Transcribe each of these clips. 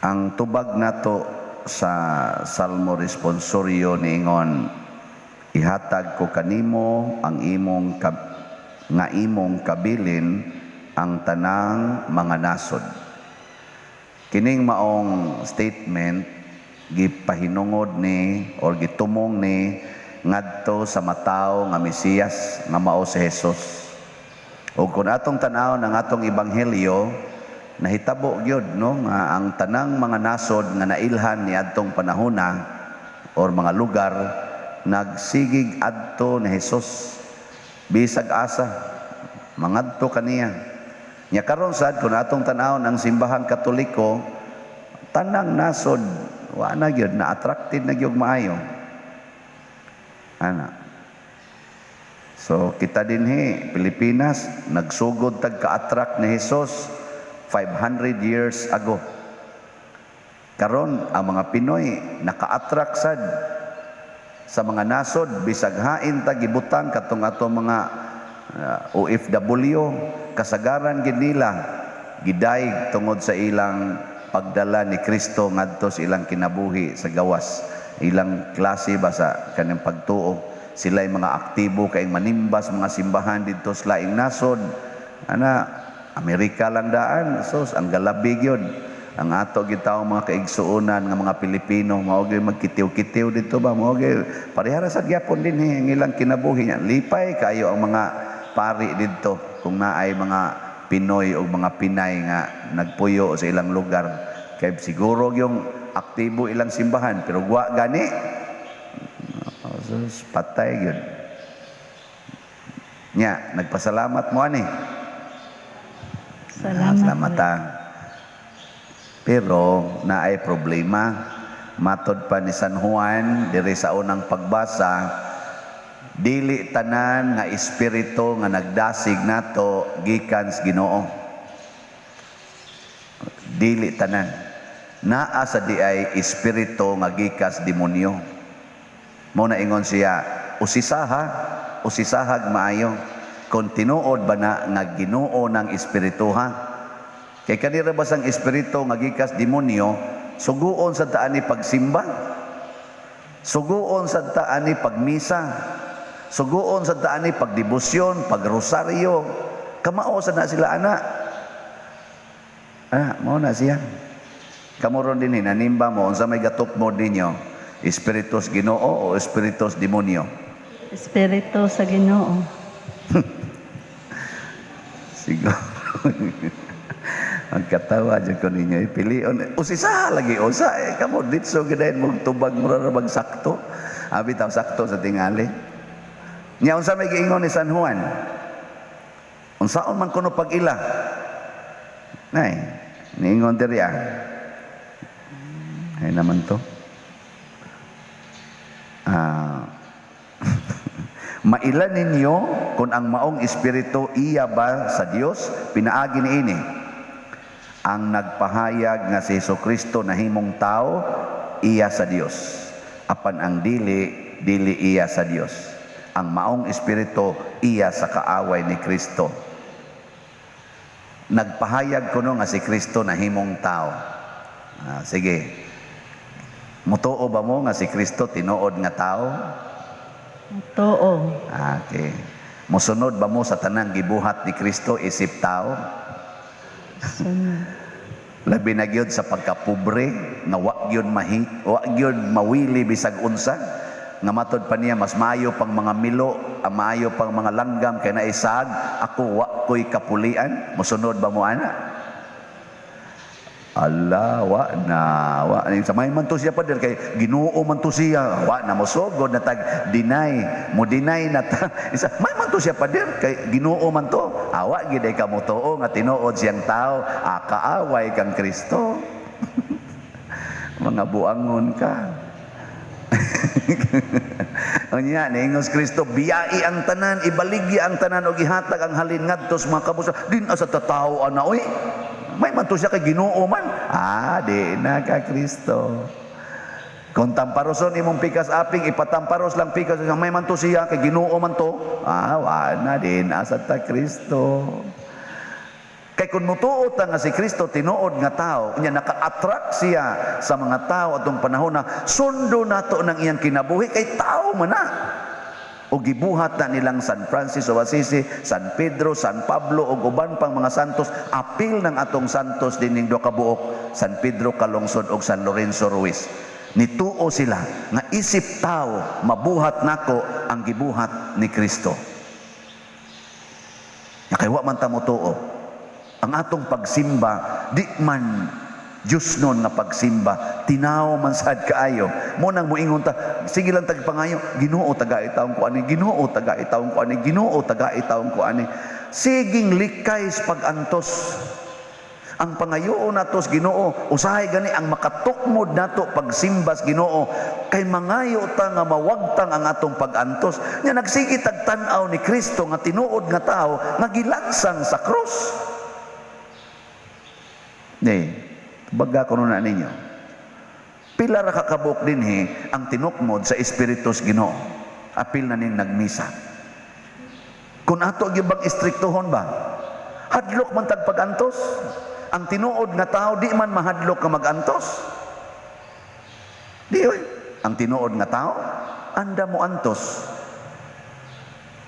Ang tubag nato sa Salmo Responsorio niingon, "Ihatag ko kanimo ang imong nga imong kabilin ang tanang mga nasod." Kining maong statement gipahinungod ni or gitumong ni ngadto sa matawo nga Mesiyas nga mao si Jesus. Ug kung atong tan-awon ang atong ebanghelyo, nahitabo gyud, no, nga ang tanang mga nasod nga nailhan niadtong panahona or mga lugar nagsigig adto ni Jesus bisag asa mangadto kaniya. Nya karon sad, kung atong tan-awon ang Simbahang Katoliko, tanang nasod wa na gyud na attracted na gyud maayo ana. So kita dinhi Pilipinas, nagsugod tag ka-attract ni Jesus 500 years ago. Karon ang mga Pinoy naka-attract sad sa mga nasod bisag hain ta gibutang katong ato mga OFW. Kasagaran gid nila gidayeg tungod sa ilang pagdala ni Kristo ngadto sa ilang kinabuhi sa gawas, ilang klase ba sa kanang pagtuo. Sila ay mga aktibo kay manimba sa mga simbahan didto sa laing nasod ana. Amerika lang daan, sos, ang galabi gyud ang ato gitaw mga kaigsuonan nga mga Pilipino, mao gyud magkitiw-kitiw dito ba, mao gyud parehara sa gyapon dinhi ang ilang kinabuhi niya. Lipay kayo ang mga pari didto kung naay mga Pinoy o mga Pinay nga nagpuyo sa ilang lugar kay siguro yung aktibo ilang simbahan, pero wa gani. Oh, sus, patay gyud. Nya nagpasalamat mo ani? Salamat. Ah, salamat ah. Pero naay problema. Matod pa ni San Juan diri sa unang pagbasa, dili tanan nga espiritu nga nagdasig nato gikan sa Ginoo. Dili tanan. Naa sa diay espiritu nga gikas demonyo. Mo na ingon siya, "Usisaha, usisahag maayo kung tinuod ba na nga Ginoo ng espiritu ha." Kay kanira ba sang espiritu nga gikas demonyo, suguon sa taan ni pagsimba, suguon sa taan ni pagmisa, suguon sa taan ni pagdebosyon, pagrosaryo. Kamao sa na sila ana. Ah, mao na siya. Kamo ron din nanimba mo, unsa may gatukmod ninyo? Espiritus Ginoo o espiritus demonyo? Espiritu sa Ginoo. Siguro. Ang katawa dyan ko ninyo, ipilion. Usisa lagi, usa. Eh, kamo, ditso, gadayon mong tubag, mura ra bag sakto. Abi taw sakto sa tingali. Nya unsa may giingon ni San Juan? Unsaon man kuno pag-ila? Nay, niingon diri ah. Ay naman to. Ah, "Maila ninyo kung ang maong espiritu iya ba sa Dios pinaagi niini. Ang nagpahayag nga si Hesus Kristo nahimong tao, iya sa Dios. Apan ang dili, dili iya sa Dios. Ang maong espiritu iya sa kaaway ni Kristo." Nagpahayag kuno nga si Kristo nahimong tao. Ah, sige. Mutuo ba mo nga si Kristo tinuod nga tao? Too. Ah, okay. Mosunod ba mo sa tanang gibuhat ni Kristo isip tao? Sunod. Labi na gyud sa pagkapobre nga wa gyud mahi, wa gyud mawili bisag unsa, nga matod pa niya mas maayo pang mga milo, ang maayo pang mga langgam kay naisag, ako wa ko'y kapulian. Mosunod ba mo ana? Ala, wa na, wa. Sa may man to siya pa kay Ginoo man to siya. Wa na mosugod na tag deny, mo deny na ta. Isa, may man to siya pader kay Ginoo man to. Awa gid ay kamo tuo nga tinuod siyang tao, ah, kaaway kang Kristo. Mga buangon ka. Unya, niingon si Kristo, "Biyai ang tanan, ibaligya ang tanan og ihatag ang halin ngadto sa mga kabusa." Din asa tatawo ana oy. May man to siya kay Ginoo man. Ah, di na ka Kristo. Kung tamparoson imong pikas aping, ipatamparos lang pikas, may man to siya kay Ginoo man to. Ah, wa na din asa ta Kristo. Kay kung mutuo ta nga si Kristo tinuod nga tao, nya naka-attract siya sa mga tao atong panahon na sundo nato ng iyang kinabuhi kay tao man na. O gibuhat na nilang San Francis of Assisi, San Pedro, San Pablo ug uban pang mga santos, apil ng atong santos dining duha ka buok, San Pedro Calungsod ug San Lorenzo Ruiz. Nituo sila nga isip tao mabuhat nako ang gibuhat ni Kristo. Nga kay wa man ta motuo. Ang atong pagsimba di man Diyos nun nga pagsimba, tinaw man sad kaayo. Mo nang moingon ta, sige lang tagpangayo, "Ginoo, tagai taon ko ani, Ginoo, tagai taon ko ani, Ginoo, tagai taon ko ani." Siging likay sa pag-antos. Ang pangayoon nato sa Ginoo, usahay gani ang makatukmod nato pagsimba sa Ginoo kay mangayo ta nga mawagtang ang atong pag-antos. Nya nagsige tag tan-aw ni Kristo nga tinuod nga tao nga gilansang sa krus. Ne, baga ko na ninyo. Pila ra ka kabuok dinhi ang tinukmod sa Espiritu sa Ginoo. Apil na ning nagmisa. Kung ato gyud bang istriktohon ba? Hadlok man tag pag-antos. Ang tinuod nga tao di man mahadlok nga mag-antos. Di oy. Ang tinuod nga tao anda mo antos.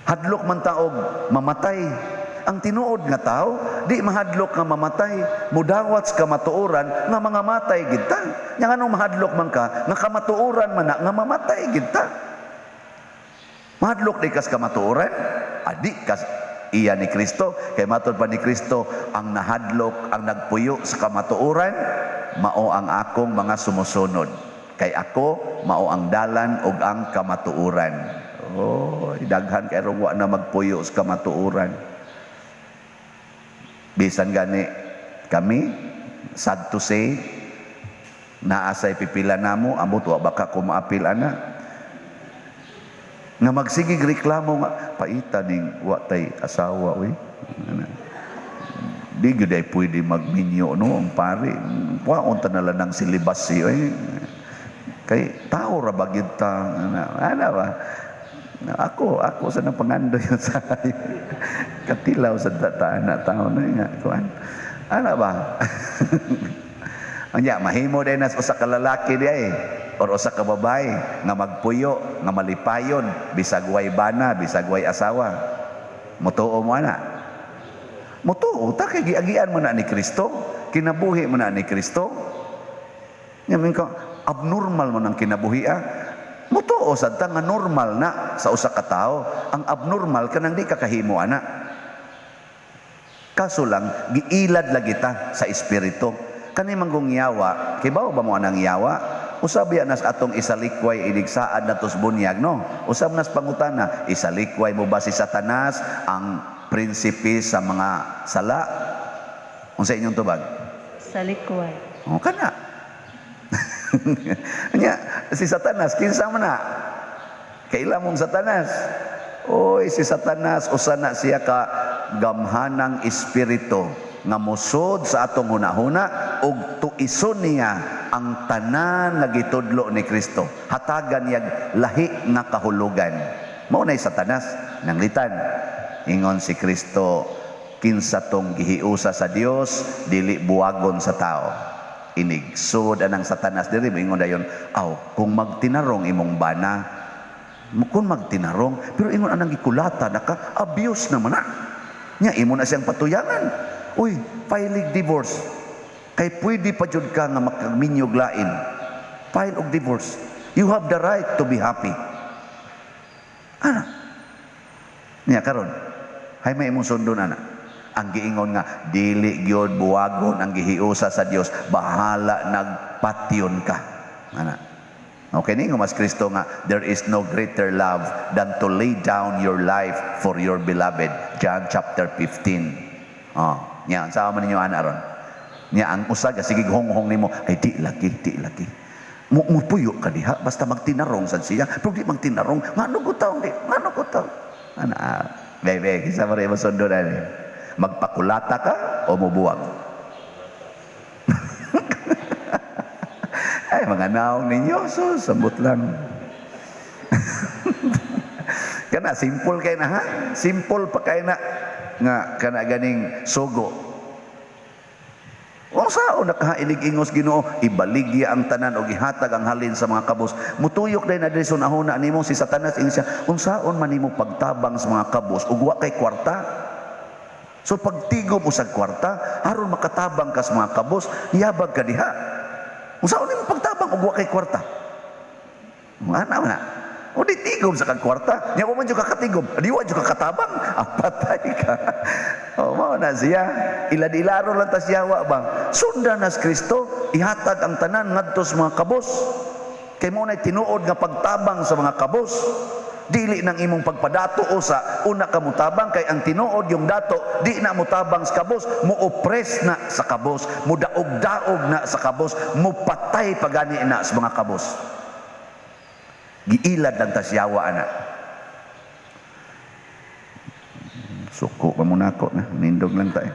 Hadlok man taog mamatay. Ang tinuod nga tao di mahadlok nga mamatay. Mudawat sa kamatuoran nga mga matay gid ta. Nya nganong mahadlok man ka nga kamatuoran man na nga mamatay gid ta? Mahadlok di kas kamatuoran? Adi kas iya ni Kristo. Kay matod pa ni Kristo, ang nahadlok, ang nagpuyo sa kamatuoran, mao ang akong mga sumusunod. Kay ako, mao ang dalan ug ang kamatuoran. Oh, daghan kay wa na magpuyo sa kamatuoran. Bisan gani kami, sad to say, naa say pipila namo, amot wa baka ko maapil ana nga magsigig reklamo nga paita ning wa tay asawa uy. Ana. Di gyud ay pwede magminyo no ang pare, wa unta na lang ng celibacy oy, kay tao ra ba gyud ta ana, ana ba? Ako ako sa nang pangandoy sa katilaw sa ta na tao na nga kuan ana ba. Anya mahimo din nas usa ka lalaki di ay or usa ka babae nga magpuyo nga malipayon bisag way bana, bisag way asawa. Mutuo mo ana? Mutuo ta kay giagian mo na ni Kristo, kinabuhi mo na ni Kristo. Nya ka abnormal mo ng kinabuhi ah. Mutuo sad ta nga normal na sa usa ka tawo. Ang abnormal kanang di ka kahimo ana. Kaso lang giilad lagi ta sa espiritu. Kani manggong yawa, kibaw ba mo anang yawa? Usab ya nas atong isalikway inigsaad natos bunyag no. Usab nas pangutana, isalikway mo ba si Satanas ang prinsipe sa mga sala? Unsa inyong tubag? Salikway. O kana. Nya si Satanas kinsa man na? Kaila mong Satanas? Oy, si Satanas usa na siya ka gamhanang espiritu nga musod sa atong hunahuna ug tuison niya ang tanan nga gitudlo ni Kristo. Hatagan niya lahi nga kahulugan. Mao nay Satanas nanglitan. Ingon si Kristo, kinsa tong gihiusa sa Dios dili buwagon sa tao. Inigsod anang Satanas diri, moingon dayon, aw kung magtinarong imong bana, kung magtinarong, pero ingon anang gikulata naka abuse naman na. Nya imo na siyang patuyangan. Uy, filing divorce. Kay pwede pa jud ka nga makaminyog lain. File og divorce. You have the right to be happy. Ana. Nya karon, hay may imong sundon ana. Ang giingon nga dili gyud buwagon ang gihiusa sa Dios, bahala nagpatyon ka. Ana. Okay ni mas Kristo nga there is no greater love than to lay down your life for your beloved. John chapter 15. Oh, nya sa man ninyo ana ron. Nya ang usa sige honghong nimo ay di lagi, di lagi. Mo mupuyo ka diha basta magtinarong sad siya. Pero di magtinarong, ngano ko taong di, ngano ko taong. Ana, ah, bebe, kinsa man rin masundon ani? Magpakulata ka o mubuwag? Ay, mga naong ninyo, so, sambot lang. Kana, simple kay na ha? Simple pa kay na. Nga, kana ganing sugo. Unsaon nakaha inig-ingos Ginoo, ibaligya ang tanan og ihatag ang halin sa mga kabos. Mutuyok dahil na diri sa hunahuna nimo si Satanas, ingon siya, unsaon man nimo pagtabang sa mga kabos ug wa kay kwarta? So pagtigom usag kwarta aron makatabang ka sa mga kabos, yabag ka diha. Unsaon nimo pagtabang ug wa kay kwarta? Ana man na. O di tigom sa kag kwarta. Nya wa man jud ka katigom, di wa jud ka katabang. Ah, patay ka. O mao na siya. Ilad-ilaro lang ta siya wa ba. Sundan nas Kristo, ihatag ang tanan ngadto sa mga kabos. Kay mao nay tinuod nga pagtabang sa mga kabos. Dili nang imong pagpadato o sa una ka mutabang, kay ang tinuod yung dato di na mutabang sa kabos, mo-oppress na sa kabos, mudaog-daog na sa kabos, mupatay pagani na sa mga kabos. Giilad lang ta siyawa ana. Suko pa muna ako na, nindog lang ta eh.